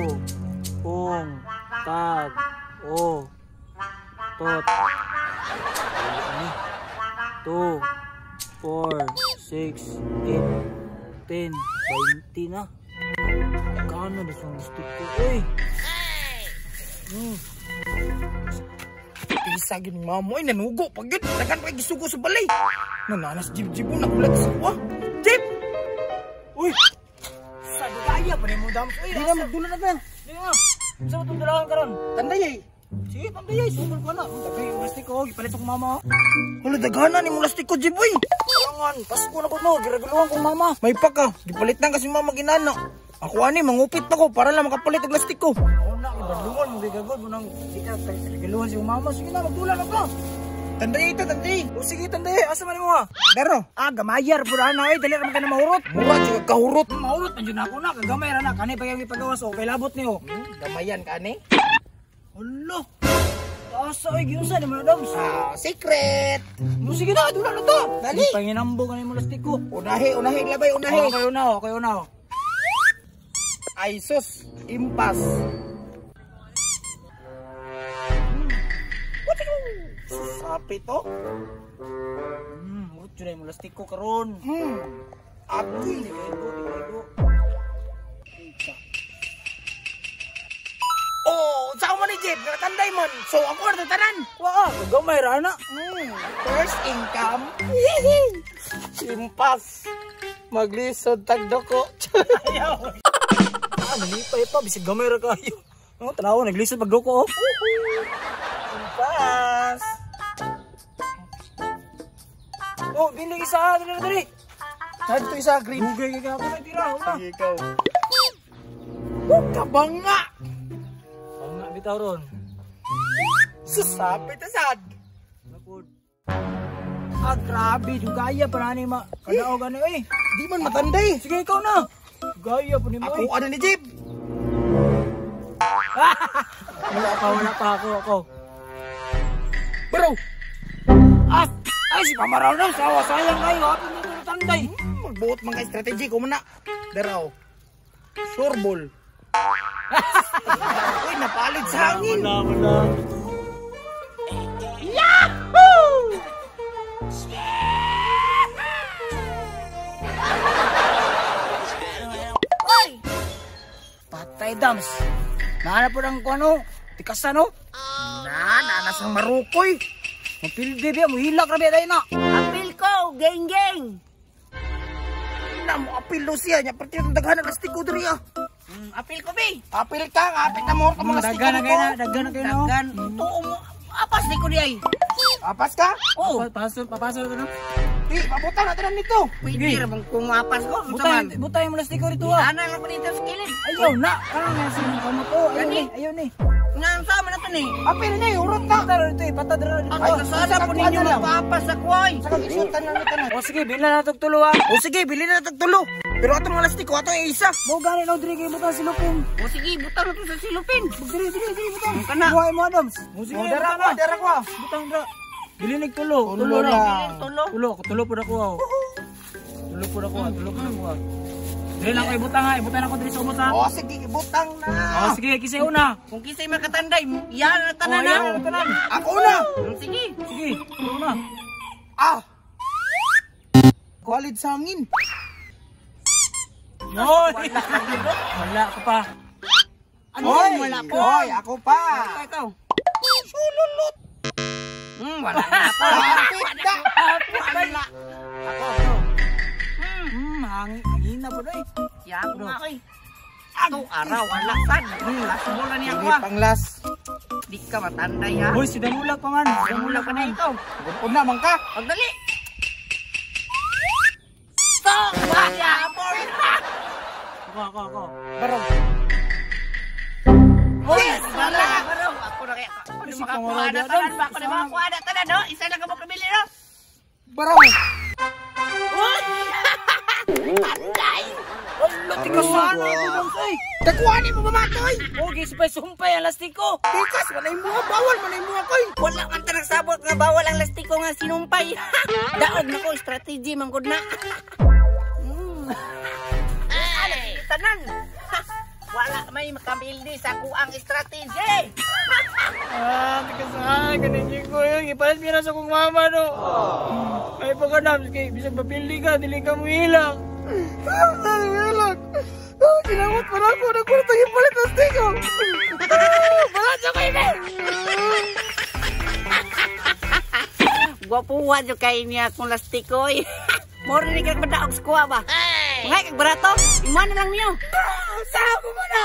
ong, tag, o, tot. Ano? 2, 4, 6, 8, 10, 20 na. Kano na siyang stick ko? Uy! Isa gid mamo ay nanugo pag gid. Daghan pa gisugo sa balay. Nananas jib-jib mo nagulat sa kuha. Jib! Uy! Sa dugaya pa ni mo dams. Uy, Di na magdula na ta. Di na. Sa matong dulahan karon? Tanday ay. Sige, tanday ay. Sugol ko na. Daghay yung plastic ko. Gipalit akong mama. Wala daghana ni mo plastic ko, Jib uy. Kailangan, Pasko na ko no. Giraguluhan kong mama. May pa ka. Gipalit lang kasi mama ginana. Ako ani mangupit pa ko para lang makapalit og plastic ko. Ako na, ibadlungan mo gigagod mo nang di ka regaluhan si mama. Sige na, magdula na ka. Tanday ito, tanday. O sige, tanday. Asa man mo ha? Daro. Ah, gamayar po na ay. Dali ra man ka na mahurot. Mura jud ka kahurot. Mahurot man jud ako na. Kagamay ra na. Kani pa yung ipagawas. Okay, labot niyo. Gamayan ka ani. Hala. Asa ay giunsa ni mo na dams. Ah, secret. Mo sige na, dula na to. Dali. Panginambo ka ni mo plastic ko. Unahi, unahi labay, unahi. Okay na, okay na. Ay sus, impas. Sapi to. Murot jud ay mo plastic ko karon. Agoy. Di kaigo, di kaigo. Oh, sa man ni Jeff, nakatanday man. So ako na tanan. Wa, gamay ra na. First income. Impas. Maglisod tagdoko. Ayaw. Ah, malipay pa bisag gamay ra kayo. Oh, tanawa naglisod pagdoko oh. Impas. Oh, bili isa, dali dali. Kadto isa green. Dugay kay ako na tira, wala. Sige ikaw. Oh, kabanga. Banga bitaw ron. Susapit asad. Nakod. Ah, grabe, dugaya pa na ni ma. Kadaog ano eh. Di man matanday. Sige ikaw na. Dugaya pa ni mo. Ako ano ni Jeff. Wala pa ako. Bro. Ah, ay si pamaraw na sawa sayang kayo. Apin mo ito tanday. Magbuot man kay strategy ko man na. Daraw. Sure ball. Uy, napalit sa hangin. Wala, wala. Yahoo! Ay! Patay dams. Naana po ng kuano, tikasan no? Na, nanas ang marukoy. Mapildi biya, muhilak ra biya tayo na. Apil ko, geng geng. Na mo apil lo siya nya perti ang daghan ang lastiko diri ah. Apil ko bi. Apil ka, apil na mo ka mga lastiko. Daghan na kayo na, daghan na kayo na. Daghan. Tuo mo. Apas ni ko di ay. Apas ka? Oh, Papasok, papasok na. Di, pabutan natin nito. pwede ra bang kumapas ko. Butay, butay mo lastiko dito ah. Ana lang ko dito sa kilid. Ayaw na, karon na si mo to. Ayaw ni, ayaw ni. Nga sa man na to ni. Apil ni, urot na. Pataro dito eh, patadara dito. Ay, kasada po ninyo magpaapas sa kuay. Saka isutan na nito na. O sige, bilhin na natog tulo ah. O sige, bilhin na natog tulo. Pero atong mga lastiko, ato ay isa. Mo gani no diri kay butang silupin. O sige, butang na to sa silupin. Diri, diri, diri butang. Kana. Buhay mo Adams. O sige, O, dara butang ko, na. dara ko. Butang dara. Bilhin nig tulo, Tulo tulo na. lang. Tulo. Tulo, tulo po na ko. Tulo po na ko, tulo po na ko. Diri lang ko ibutang ha, ibutang ako diri sa umos ha. O sige, ibutang na. O sige, kisay una. Kung kisay makatanday, yan na tanan O, na. yan na tanan. Ako na. Sige. Sige, tulo na. Ah. Kualid sa hangin. Hoy! Wala ka pa. Ano Hoy, wala po? Hoy, ako pa. Ikaw. Sululot. Wala na pa. Apit na. Wala. Ako, ako. Hangin, hangin na po doy. Siya ako nga ako eh. Ato araw, wala sad. Last bola niya ako Sige, ah. panglas. Di ka matanday ha. Hoy, si Damulag pa man. Si Wala Damulag pa na ikaw. Una man ka. Pagdali. So, wala po. Ako, ako, ako. Barog. Yes, wala. Barong, ako na kaya. Ako na Si makakuha Pangaraw na di tanan. Adams. Ako na makakuha na tanan, no? Isa lang ka mo kabili, no? Barog. Uy! Tanday! Wala, tikasan na ito dong, ay. Dakuhanin mo mamatoy. Okay, sumpay-sumpay ang lastiko. Tikas, manay mo. Bawal, manay mo ako'y. Wala man ta nagsabot nga bawal ang lastiko nga sinumpay. Daog na ko, strategy man gud na. Ay! Tanan! Wala may makamildi sa kuang strategy. Ah, tikasahan, ganin yung ko yun. Ipalit mi na sa kong mama, no. Ay, pagkanam, kay, bisag mapildi ka, dili ka mo hilak. Ah, dali mo hilak. Ah, ginamot pa na ako. Nagkulat ang ipalit ng stiko. Ah, balat sa ko ini. Gwapuha jud kay niya akong lastiko oy. Moro ni kag madaog sa kuha ba? Mga kag barato, imo na lang niyo. Ah, saan ko mo na?